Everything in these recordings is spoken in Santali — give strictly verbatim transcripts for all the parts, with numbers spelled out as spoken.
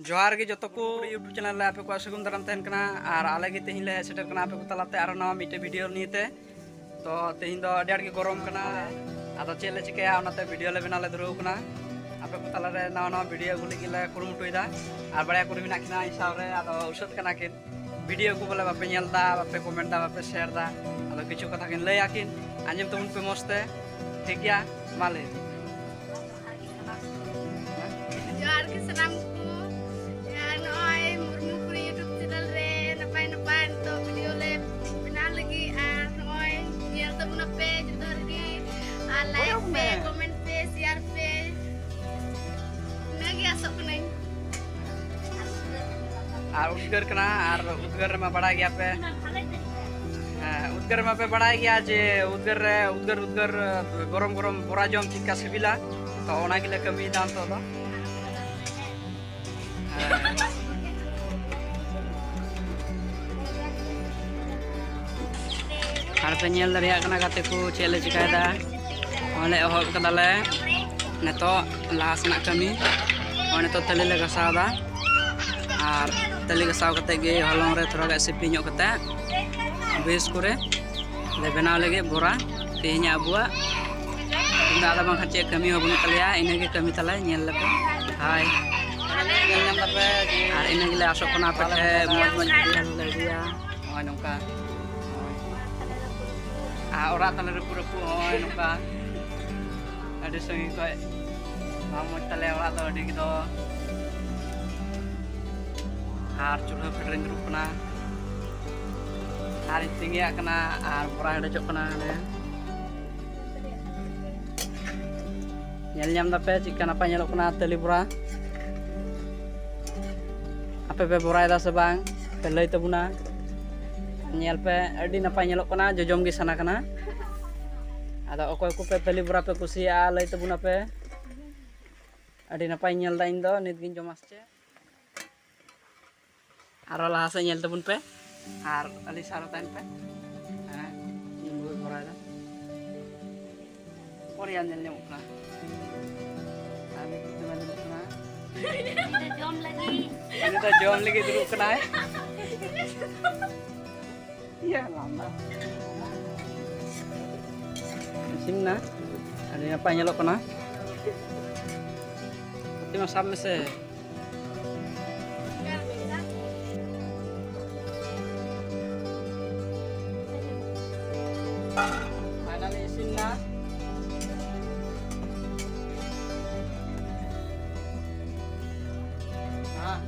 ᱡᱚᱦᱟᱨ ᱜᱮ ᱡᱚᱛᱚ ᱠᱚ, YouTube ᱪᱮᱱᱮᱞ ᱨᱮ ᱟᱯᱮ ᱠᱚᱣᱟᱜ ᱥᱟᱹᱜᱩᱱ ᱫᱟᱨᱟᱢ ᱛᱟᱦᱮᱱ ᱠᱟᱱᱟ᱾ ᱟᱨ ᱟᱞᱮ ᱜᱮ ᱛᱮᱦᱮᱧ ᱞᱮ ᱦᱮᱡ ᱥᱮᱴᱮᱨ ᱠᱟᱱᱟ ᱟᱯᱮ ᱠᱚ ᱛᱟᱞᱟᱛᱮ ᱟᱨᱚ ᱱᱟᱣᱟ ᱢᱤᱫᱴᱮᱡ ᱵᱷᱤᱰᱤᱭᱳ ᱱᱤᱭᱮᱛᱮ᱾ ᱛᱚ ᱛᱮᱦᱮᱧ ᱫᱚ ᱟᱹᱰᱤ ᱟᱸᱴ ᱜᱮ ᱜᱚᱨᱚᱢ ᱠᱟᱱᱟ᱾ ᱟᱫᱚ ᱪᱮᱫ ᱞᱮ ᱪᱤᱠᱟᱹᱭᱟ, ᱚᱱᱟᱛᱮ ᱵᱷᱤᱰᱤᱭᱳ ᱞᱮ ᱵᱮᱱᱟᱣ ᱞᱮ ᱫᱷᱩᱨᱟᱹᱣ ᱠᱟᱱᱟ᱾ ᱟᱯᱮ ᱠᱚ ᱛᱟᱞᱟᱨᱮ ᱱᱟᱣᱟ ᱱᱟᱣᱟ ᱵᱷᱤᱰᱤᱭᱳ ᱟᱹᱜᱩ ᱞᱟᱹᱜᱤᱫ ᱞᱮ ᱠᱩᱨᱩᱢᱩᱴᱩᱭᱮᱫᱟ᱾ ᱟᱨ ᱵᱟᱨᱭᱟ ᱠᱩᱲᱤ ᱢᱮᱱᱟᱜ ᱠᱤᱱᱟ ᱤᱧ ᱥᱟᱶᱨᱮ, ᱟᱫᱚ ᱩᱥᱟᱹᱫ ᱠᱟᱱᱟ ᱠᱤᱱ᱾ ᱵᱷᱤᱰᱤᱭᱳ ᱠᱚ ᱵᱚᱞᱮ ᱵᱟᱯᱮ ᱧᱮᱞ ᱮᱫᱟ, ᱵᱟᱯᱮ ᱠᱚᱢᱮᱱᱴ ᱮᱫᱟ, ᱵᱟᱯᱮ ᱥᱮᱭᱟᱨ ᱮᱫᱟ᱾ ᱟᱫᱚ ᱠᱤᱪᱷᱩ ᱠᱟᱛᱷᱟ ᱠᱤᱱ ᱞᱟᱹᱭ ᱟᱹᱠᱤᱱ, ᱟᱸᱡᱚᱢ ᱛᱟᱵᱚᱱ ᱯᱮ ᱢᱚᱡᱽ ᱛᱮ᱾ ᱴᱷᱤᱠ ᱜᱮᱭᱟ, ᱢᱟ ᱞᱟᱹᱭ ᱢᱮ᱾ ᱡᱚᱦᱟᱨ ᱜᱮ ᱥᱟᱱᱟᱢ ᱠᱚ᱾ ᱟᱨ ᱱᱚᱜᱼᱚᱭ ᱢᱩᱨᱢᱩ ᱠᱩᱲᱤ YouTube ᱪᱮᱱᱮᱞ ᱨᱮ ᱱᱟᱯᱟᱭ ᱱᱟᱯᱟᱭ ᱱᱤᱛᱚᱜ ᱵᱷᱤᱰᱤᱭᱳ ᱞᱮ ᱵᱮᱱᱟᱣ ᱞᱟᱹᱜᱤᱫ᱾ ᱟᱨ ᱱᱚᱜᱼᱚᱭ ᱧᱮᱞ ᱛᱟᱵᱚᱱ ᱟᱯᱮ ᱡᱚᱛᱚ ᱦᱚᱲ ᱜᱮ᱾ ᱟᱨ ᱞᱟᱭᱤᱠ ᱯᱮ, ᱠᱚᱢᱮᱱᱴ ᱯᱮ, ᱥᱮᱭᱟᱨ ᱯᱮ᱾ ᱤᱱᱟᱹᱜᱮ ᱟᱥᱚᱜ ᱠᱟᱹᱱᱟᱹᱧ᱾ ᱟᱨ ᱩᱫᱽᱜᱟᱹᱨ ᱠᱟᱱᱟ, ᱟᱨ ᱩᱫᱽᱜᱟᱹᱨ ᱨᱮᱢᱟ ᱵᱟᱲᱟᱭ ᱜᱮᱭᱟ ᱯᱮ᱾ ᱦᱮᱸ, ᱩᱫᱽᱜᱟᱹᱨ ᱨᱮᱢᱟ ᱯᱮ ᱵᱟᱲᱟᱭ ᱜᱮᱭᱟ ᱡᱮ ᱩᱫᱽᱜᱟᱹᱨ ᱨᱮ, ᱩᱫᱽᱜᱟᱹᱨ, ᱩᱫᱽᱜᱟᱹᱨ, ᱜᱚᱨᱚᱢ ᱜᱚᱨᱚᱢ ᱵᱚᱨᱟ ᱡᱚᱢ ᱪᱮᱫᱠᱟ ᱥᱤᱵᱤᱞᱟ᱾ ᱛᱚ ᱚᱱᱟ ᱜᱮᱞᱮ ᱠᱟᱹᱢᱤᱭᱮᱫᱟ ᱱᱤᱛᱚᱜ ᱫᱚ᱾ ᱦᱮᱸ᱾ ᱟᱨ ᱯᱮ ᱧᱮᱞ ᱫᱟᱲᱮᱭᱟᱜ ᱠᱟᱱᱟ ᱜᱟᱛᱮ ᱠᱚ ᱪᱮᱫ ᱞᱮ ᱪᱤᱠᱟᱹᱭᱮᱫᱟ᱾ ᱱᱚᱜᱼᱚᱭ ᱞᱮ ᱮᱦᱚᱵ ᱠᱟᱫᱟᱞᱮ ᱱᱤᱛᱚᱜ ᱞᱟᱦᱟ ᱥᱮᱱᱟᱜ ᱠᱟᱹᱢᱤ᱾ ᱱᱚᱜᱼᱚᱭ ᱱᱤᱛᱚᱜ ᱛᱟᱞᱮ ᱞᱮ ᱜᱷᱟᱥᱟᱣ ᱮᱫᱟ᱾ ᱟᱨ ᱛᱟᱞᱮ ᱜᱷᱟᱥᱟᱣ ᱠᱟᱛᱮ ᱜᱮ ᱦᱚᱞᱚᱝ ᱨᱮ ᱛᱷᱚᱲᱟ ᱜᱟᱱ ᱥᱤᱯᱤ ᱧᱚᱜ ᱠᱟᱛᱮ ᱵᱮᱥ ᱠᱚᱨᱮ ᱞᱮ ᱵᱮᱱᱟᱣ ᱞᱟᱹᱜᱤᱫ ᱵᱚᱨᱟ᱾ ᱛᱮᱦᱮᱧ ᱟᱵᱚᱣᱟᱜ ᱛᱩᱢᱫᱟᱜ ᱫᱚ ᱵᱟᱝᱠᱷᱟᱱ ᱪᱮᱫ ᱠᱟᱹᱢᱤ ᱦᱚᱸ ᱵᱟᱹᱱᱩᱜ ᱛᱟᱞᱮᱭᱟ, ᱤᱱᱟᱹᱜᱮ ᱠᱟᱹᱢᱤ ᱛᱟᱞᱮ᱾ ᱧᱮᱞ ᱞᱮᱯᱮ᱾ ᱦᱟᱭ᱾ ᱧᱮᱞ ᱧᱟᱢ ᱫᱟᱯᱮ ᱡᱮ ᱟᱨ ᱤᱱᱟᱹ ᱜᱮᱞᱮ ᱟᱥᱚᱜ ᱠᱟᱱᱟ ᱟᱯᱮ ᱴᱷᱮᱱ ᱢᱚᱡᱽ ᱢᱚᱡᱽ ᱵᱷᱤᱰᱤᱭᱳ ᱞᱮ ᱟᱹᱜᱩᱭᱟ᱾ ᱱᱚᱜᱼᱚᱭ ᱱᱚᱝᱠᱟ᱾ ᱟᱨ ᱚᱲᱟᱜ ᱛᱟᱞᱮ ᱨᱟᱹᱯᱩᱫ ᱨᱟᱹᱯᱩᱫ ᱱᱚᱜᱼᱚᱭ ᱱᱚᱝᱠᱟ᱾ ᱟᱹᱰᱤ ᱥᱟᱺᱜᱤᱧ ᱠᱷᱚᱡ ᱵᱟᱝ ᱢᱚᱡᱽ ᱛᱟᱞᱮᱭᱟ ᱚᱲᱟᱜ ᱫᱚ ᱟᱹᱰᱤ ᱜᱮᱫᱚ᱾ ᱟᱨ ᱪᱩᱞᱦᱟᱹ ᱯᱷᱮᱰ ᱨᱮᱧ ᱫᱩᱲᱩᱵ ᱠᱟᱱᱟ᱾ ᱟᱨᱤᱧ ᱛᱤᱸᱜᱤᱭᱟᱜ ᱠᱟᱱᱟ ᱟᱨ ᱵᱚᱨᱟ ᱦᱮᱰᱮᱡᱚᱜ ᱠᱟᱱᱟ ᱱᱚᱰᱮ᱾ ᱧᱮᱞ ᱧᱟᱢ ᱫᱟᱯᱮ ᱪᱮᱫᱠᱟ ᱱᱟᱯᱟᱭ ᱧᱮᱞᱚᱜ ᱠᱟᱱᱟ ᱛᱟᱹᱞᱤ ᱵᱚᱨᱟ? ᱟᱯᱮ ᱯᱮ ᱵᱚᱨᱟᱭᱮᱫᱟ ᱥᱮ ᱵᱟᱝ? ᱯᱮ ᱞᱟᱹᱭ ᱛᱟᱵᱚᱱᱟ᱾ ᱧᱮᱞ ᱯᱮ, ᱟᱹᱰᱤ ᱱᱟᱯᱟᱭ ᱧᱮᱞᱚᱜ ᱠᱟᱱᱟ, ᱡᱚᱡᱚᱢ ᱜᱮ ᱥᱟᱱᱟ ᱠᱟᱱᱟ᱾ ᱟᱫᱚ ᱚᱠᱚᱭ ᱠᱚᱯᱮ ᱛᱟᱹᱞᱤ ᱵᱚᱨᱟ ᱯᱮ ᱠᱩᱥᱤᱭᱟᱜᱼᱟ, ᱞᱟᱹᱭ ᱛᱟᱵᱚᱱᱟᱯᱮ᱾ ᱟᱹᱰᱤ ᱱᱟᱯᱟᱭᱤᱧ ᱧᱮᱞ ᱮᱫᱟ ᱤᱧ ᱫᱚ, ᱱᱤᱛ ᱜᱤᱧ ᱡᱚᱢᱟ ᱥᱮ ᱪᱮᱫ? ᱟᱨᱚ ᱞᱟᱦᱟ ᱥᱮᱫ ᱧᱮᱞ ᱛᱟᱵᱚᱱ ᱯᱮ ᱟᱨ ᱟᱹᱞᱤᱧ ᱥᱟᱶ ᱨᱮ ᱛᱟᱦᱮᱱ ᱯᱮ᱾ ᱦᱮᱸ, ᱤᱧ ᱵᱟᱹᱦᱩᱭ ᱵᱷᱚᱨᱟᱣ ᱮᱫᱟ᱾ ᱯᱚᱨᱮ ᱧᱮᱞ ᱧᱟᱢᱚᱜ ᱠᱟᱱᱟ᱾ ᱟᱨ ᱢᱤᱫ ᱫᱤᱱ ᱧᱮᱞ ᱧᱟᱢᱚᱜ ᱠᱟᱱᱟ᱾ ᱩᱱᱤ ᱫᱚ ᱡᱚᱢ ᱞᱟᱹᱜᱤᱫ᱾ ᱩᱱᱤ ᱫᱚ ᱡᱚᱢ ᱞᱟᱹᱜᱤᱫ ᱫᱩᱲᱩᱵ ᱠᱟᱱᱟᱭ᱾ ᱤᱭᱟᱹ ᱞᱟᱸᱫᱟ᱾ ᱤᱥᱤᱱ ᱱᱟ᱾ ᱟᱹᱰᱤ ᱱᱟᱯᱟᱭ ᱧᱮᱞᱚᱜ ᱠᱟᱱᱟ᱾ ᱯᱨᱚᱛᱤᱢᱟ, ᱥᱟᱵ ᱢᱮᱥᱮ᱾ Finally ᱤᱥᱤᱱ ᱱᱟ᱾ ᱦᱮᱸ᱾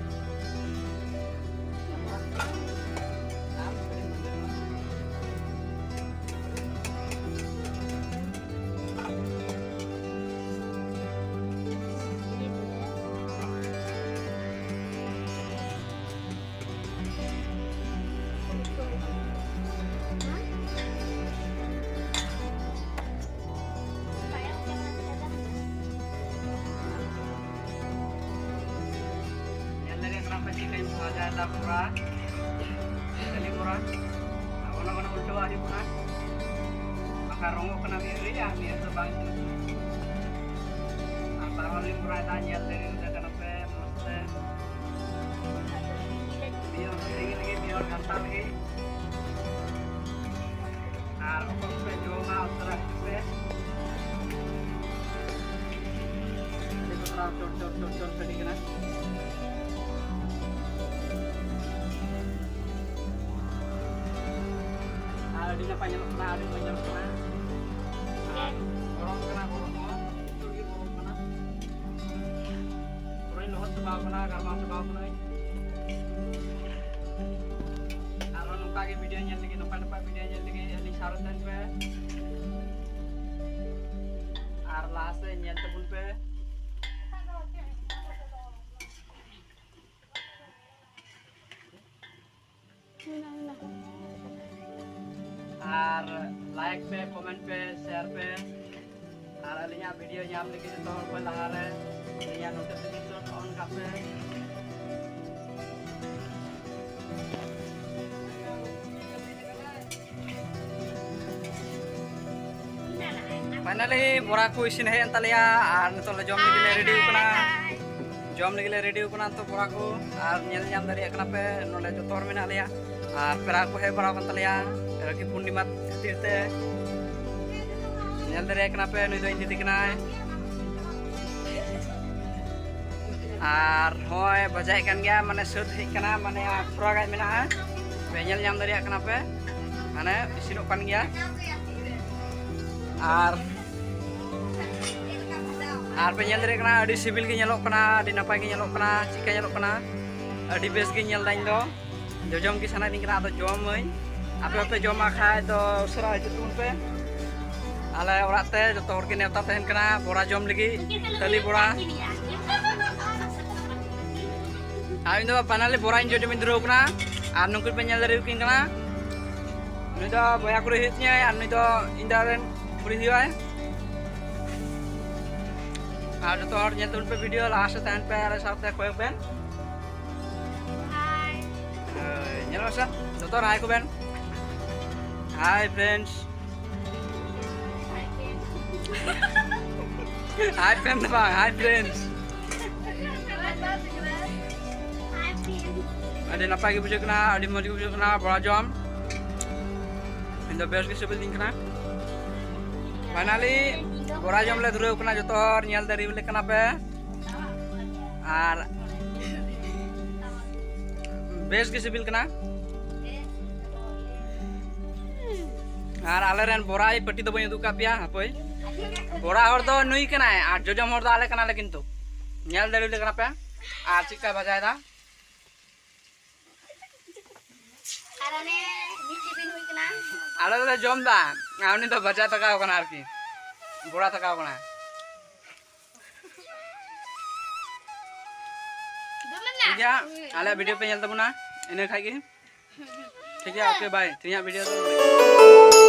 ᱧᱮᱞ ᱫᱟᱲᱮᱭᱟᱜ ᱠᱟᱱᱟ ᱯᱮ ᱪᱮᱫ ᱞᱮᱠᱟᱧ ᱵᱷᱟᱡᱟᱭᱮᱫᱟ ᱯᱩᱨᱟ ᱡᱟᱹᱞᱤ ᱵᱚᱨᱟ᱾ ᱟᱨ ᱚᱱᱟ ᱢᱟᱱᱮ ᱩᱞᱴᱟᱹᱣᱟᱜ ᱦᱩᱭᱩᱜ ᱠᱟᱱᱟ, ᱵᱟᱠᱷᱟᱱ ᱨᱚᱝᱚᱜ ᱠᱟᱱᱟ ᱢᱤᱫ ᱨᱮ ᱟᱨ ᱢᱤᱫ ᱨᱮ ᱫᱚ ᱵᱟᱝ ᱪᱤᱠᱟᱹᱜ ᱠᱟᱱᱟ᱾ ᱟᱨ ᱵᱟᱨ ᱦᱚᱲ ᱞᱤᱧ ᱵᱷᱚᱨᱟᱣᱮᱫᱟ, ᱧᱮᱞ ᱫᱟᱲᱮᱭᱟᱜ ᱠᱟᱱᱟ ᱯᱮ ᱢᱚᱡᱽ ᱛᱮ᱾ ᱢᱤᱫ ᱦᱚᱲ ᱫᱚ ᱛᱮᱸᱜᱮ ᱞᱟᱹᱜᱤᱫ, ᱢᱤᱫ ᱦᱚᱲ ᱜᱷᱟᱱᱴᱟ ᱞᱟᱹᱜᱤᱫ᱾ ᱟᱨ ᱚᱠᱚᱭ ᱯᱮ ᱡᱚᱢᱟ ᱩᱥᱟᱹᱨᱟ ᱦᱤᱡᱩᱜ ᱯᱮ᱾ ᱟᱹᱰᱤ ᱵᱟᱛᱨᱟᱣ ᱪᱚᱴ ᱪᱚᱴ ᱪᱚᱴ ᱪᱚᱴ ᱥᱟᱰᱮ ᱠᱟᱱᱟ᱾ ᱟᱨ ᱟᱹᱰᱤ ᱱᱟᱯᱟᱭ ᱧᱮᱞᱚᱜ ᱠᱟᱱᱟ, ᱟᱹᱰᱤ ᱢᱚᱡᱽ ᱧᱮᱞᱚᱜ ᱠᱟᱱᱟ᱾ ᱟᱨ ᱜᱚᱨᱚᱢ ᱠᱟᱱᱟ, ᱜᱚᱨᱚᱢ ᱦᱚᱸ ᱡᱳᱨ ᱜᱮ ᱜᱚᱨᱚᱢ ᱠᱟᱱᱟ᱾ ᱯᱩᱨᱟᱹᱧ ᱞᱚᱦᱚᱫ ᱪᱟᱵᱟᱣ ᱠᱟᱱᱟ, ᱜᱟᱨᱢᱟᱣ ᱪᱟᱵᱟᱣ ᱠᱟᱹᱱᱟᱹᱧ᱾ ᱟᱨᱦᱚᱸ ᱱᱚᱝᱠᱟ ᱜᱮ ᱵᱷᱤᱰᱤᱭᱳ ᱧᱮᱞ ᱞᱟᱹᱜᱤᱫ, ᱱᱟᱯᱟᱭ ᱱᱟᱯᱟᱭ ᱵᱷᱤᱰᱤᱭᱳ ᱧᱮᱞ ᱞᱟᱹᱜᱤᱫ ᱟᱹᱞᱤᱧ ᱥᱟᱶ ᱨᱮ ᱛᱟᱦᱮᱱ ᱯᱮ᱾ ᱟᱨ ᱞᱟᱦᱟ ᱥᱮᱫ ᱧᱮᱞ ᱛᱟᱵᱚᱱ ᱯᱮ᱾ ᱟᱨ ᱞᱟᱭᱤᱠ ᱯᱮ, ᱠᱚᱢᱮᱱᱴ ᱯᱮ, ᱥᱮᱭᱟᱨ ᱯᱮ᱾ ᱟᱨ ᱟᱹᱞᱤᱧᱟᱜ ᱵᱷᱤᱰᱤᱭᱳ ᱧᱟᱢ ᱞᱟᱹᱜᱤᱫ ᱡᱚᱛᱚ ᱦᱚᱲ ᱠᱷᱚᱱ ᱞᱟᱦᱟᱨᱮ ᱟᱹᱞᱤᱧᱟᱜ ᱱᱳᱴᱤᱯᱷᱤᱠᱮᱥᱚᱱ ᱚᱱ ᱠᱟᱜ ᱯᱮ᱾ ᱯᱷᱟᱭᱱᱟᱞᱤ ᱵᱚᱨᱟ ᱠᱚ ᱤᱥᱤᱱ ᱦᱮᱡ ᱮᱱ ᱛᱟᱞᱮᱭᱟ ᱟᱨ ᱱᱤᱛᱚᱜ ᱞᱮ ᱡᱚᱢ ᱞᱟᱹᱜᱤᱫ ᱞᱮ ᱨᱮᱰᱤ ᱠᱟᱱᱟ᱾ ᱡᱚᱢ ᱞᱟᱹᱜᱤᱫ ᱞᱮ ᱨᱮᱰᱤ ᱟᱠᱟᱱᱟ ᱛᱚ ᱵᱚᱲᱟ ᱠᱚ᱾ ᱟᱨ ᱧᱮᱞ ᱧᱟᱢ ᱫᱟᱲᱮᱭᱟᱜ ᱠᱟᱱᱟ ᱯᱮ, ᱱᱚᱰᱮ ᱡᱚᱛᱚ ᱦᱚᱲ ᱢᱮᱱᱟᱜ ᱞᱮᱭᱟ᱾ ᱟᱨ ᱯᱮᱲᱟ ᱠᱚ ᱦᱮᱡ ᱵᱟᱲᱟ ᱟᱠᱟᱱ ᱛᱟᱞᱮᱭᱟ ᱨᱟᱹᱠᱷᱤ ᱯᱩᱨᱱᱤᱢᱟ ᱠᱷᱟᱹᱛᱤᱨ ᱛᱮ᱾ ᱧᱮᱞ ᱫᱟᱲᱮᱭᱟᱜ ᱠᱟᱱᱟ ᱯᱮ, ᱱᱩᱭ ᱫᱚ ᱤᱧ ᱫᱤᱫᱤ ᱠᱟᱱᱟᱭ᱾ ᱟᱨ ᱦᱚᱸᱜᱼᱚᱭ ᱵᱟᱡᱟᱭᱮᱫ ᱠᱟᱱ ᱜᱮᱭᱟ, ᱢᱟᱱᱮ ᱥᱟᱹᱛ ᱦᱮᱡ ᱠᱟᱱᱟ, ᱢᱟᱱᱮ ᱟᱨ ᱛᱷᱚᱲᱟ ᱜᱟᱱ ᱢᱮᱱᱟᱜᱼᱟ᱾ ᱯᱮ ᱧᱮᱞ ᱧᱟᱢ ᱫᱟᱲᱮᱭᱟᱜ ᱠᱟᱱᱟ ᱯᱮ, ᱢᱟᱱᱮ ᱤᱥᱤᱱᱚᱜ ᱠᱟᱱ ᱜᱮᱭᱟ᱾ ᱟᱨ ᱟᱨ ᱯᱮ ᱧᱮᱞ ᱫᱟᱲᱮᱭᱟᱜ ᱠᱟᱱᱟ, ᱟᱹᱰᱤ ᱥᱤᱵᱤᱞ ᱜᱮ ᱧᱮᱞᱚᱜ ᱠᱟᱱᱟ, ᱟᱹᱰᱤ ᱱᱟᱯᱟᱭ ᱜᱮ ᱧᱮᱞᱚᱜ ᱠᱟᱱᱟ᱾ ᱪᱮᱫᱠᱟ ᱧᱮᱞᱚᱜ ᱠᱟᱱᱟ? ᱟᱹᱰᱤ ᱵᱮᱥ ᱜᱤᱧ ᱧᱮᱞ ᱫᱟ ᱤᱧ ᱫᱚ᱾ ᱡᱚᱡᱚᱢ ᱜᱮ ᱥᱟᱱᱟᱭᱮᱫᱤᱧ ᱠᱟᱱᱟ, ᱟᱫᱚ ᱡᱚᱢᱟᱹᱧ᱾ ᱟᱯᱮ ᱦᱚᱸᱯᱮ ᱡᱚᱢᱟ ᱠᱷᱟᱡ ᱫᱚ ᱩᱥᱟᱹᱨᱟ ᱦᱤᱡᱩᱜ ᱛᱟᱵᱚᱱ ᱯᱮ᱾ ᱟᱞᱮ ᱚᱲᱟᱜ ᱛᱮ ᱡᱚᱛᱚ ᱦᱚᱲ ᱜᱮ ᱱᱮᱣᱛᱟ ᱛᱟᱦᱮᱱ ᱠᱟᱱᱟ, ᱵᱚᱨᱟ ᱡᱚᱢ ᱞᱟᱹᱜᱤᱫ, ᱛᱟᱹᱞᱤ ᱵᱚᱨᱟ᱾ ᱟᱨ ᱤᱧ ᱫᱚ finally ᱵᱚᱨᱟᱧ ᱡᱚᱡᱚᱢᱤᱧ ᱫᱷᱩᱨᱟᱹᱣ ᱠᱟᱱᱟ᱾ ᱟᱨ ᱱᱩᱠᱩ ᱯᱮ ᱧᱮᱞ ᱫᱟᱲᱮᱭᱟᱠᱤᱱ ᱠᱟᱱᱟ, ᱱᱩᱭ ᱫᱚ ᱵᱚᱭᱦᱟ ᱠᱩᱲᱤ ᱦᱩᱭᱩᱜ ᱛᱤᱧᱟᱹᱭ ᱟᱨ ᱱᱩᱭ ᱫᱚ ᱤᱧ ᱫᱟᱫᱟ ᱨᱮᱱ ᱠᱩᱲᱤ ᱦᱩᱭᱩᱜᱼᱟᱭ᱾ ᱟᱨ ᱡᱚᱛᱚ ᱦᱚᱲ ᱧᱮᱞ ᱛᱟᱵᱚᱱ ᱯᱮ video, last ᱨᱮ ᱛᱟᱦᱮᱱ ᱯᱮ ᱟᱞᱮ ᱥᱟᱶᱛᱮ ᱠᱚᱭᱮᱠ ᱵᱮᱱ᱾ ᱦᱳᱭ, ᱧᱮᱞ ᱢᱮᱥᱮ, ᱡᱚᱛᱚ ᱦᱚᱲ hi ᱠᱚ ᱵᱮᱱ᱾ Hi friends. Hi friend ᱫᱚ ᱵᱟᱝ, hi friends. ᱟᱹᱰᱤ ᱱᱟᱯᱟᱭ ᱜᱮ ᱵᱩᱡᱷᱟᱹᱜ ᱠᱟᱱᱟ, ᱟᱹᱰᱤ ᱢᱚᱡᱽ ᱜᱮ ᱵᱩᱡᱷᱟᱹᱜ ᱠᱟᱱᱟ ᱵᱚᱲᱟ ᱡᱚᱢ᱾ ᱤᱧ ᱫᱚ ᱵᱮᱥ ᱜᱮ ᱥᱤᱵᱤᱞ ᱫᱤᱧ ᱠᱟᱱᱟ᱾ Finally ᱵᱚᱲᱟ ᱡᱚᱢ ᱞᱮ ᱫᱷᱩᱨᱟᱹᱣ ᱠᱟᱱᱟ, ᱡᱚᱛᱚ ᱦᱚᱲ ᱧᱮᱞ ᱫᱟᱲᱮ ᱞᱮ ᱠᱟᱱᱟ ᱯᱮ᱾ ᱟᱨ ᱵᱮᱥ ᱜᱮ ᱥᱤᱵᱤᱞ ᱠᱟᱱᱟ᱾ ᱟᱨ ᱟᱞᱮ ᱨᱮᱱ ᱵᱚᱨᱟᱭ ᱯᱟᱹᱴᱤ ᱫᱚ ᱵᱟᱹᱧ ᱩᱫᱩᱜ ᱠᱟᱜ ᱯᱮᱭᱟ, ᱦᱟᱯᱳᱭ᱾ ᱵᱚᱨᱟ ᱦᱚᱲ ᱫᱚ ᱱᱩᱭ ᱠᱟᱱᱟᱭ ᱟᱨ ᱡᱚᱡᱚᱢ ᱦᱚᱲ ᱫᱚ ᱟᱞᱮ ᱠᱟᱱᱟᱞᱮ, ᱠᱤᱱᱛᱩ ᱧᱮᱞ ᱫᱟᱲᱮ ᱞᱮ ᱠᱟᱱᱟ ᱯᱮ᱾ ᱟᱨ ᱪᱮᱫᱠᱟᱭ ᱵᱷᱟᱡᱟᱭᱮᱫᱟ᱾ ᱟᱨ ᱚᱱᱮ ᱢᱤᱫ ᱴᱤᱯᱤᱱ ᱦᱩᱭ ᱠᱟᱱᱟ᱾ ᱟᱞᱮ ᱫᱚᱞᱮ ᱡᱚᱢ ᱫᱟ, ᱟᱨ ᱩᱱᱤ ᱫᱚ ᱵᱷᱟᱡᱟ ᱛᱟᱠᱟᱣ ᱠᱟᱱᱟ ᱟᱨᱠᱤ, ᱵᱚᱲᱟ ᱛᱟᱠᱟᱣ ᱠᱟᱱᱟ᱾ ᱴᱷᱤᱠ ᱜᱮᱭᱟ, ᱟᱞᱮᱭᱟᱜ video ᱯᱮ ᱧᱮᱞ ᱛᱟᱵᱚᱱᱟ, ᱤᱱᱟᱹ ᱠᱷᱟᱡ ᱜᱮ᱾ ᱴᱷᱤᱠ ᱜᱮᱭᱟ, okay, bye. ᱛᱮᱦᱮᱧᱟᱜ video ᱫᱚ ᱱᱚᱰᱮ ᱜᱮ᱾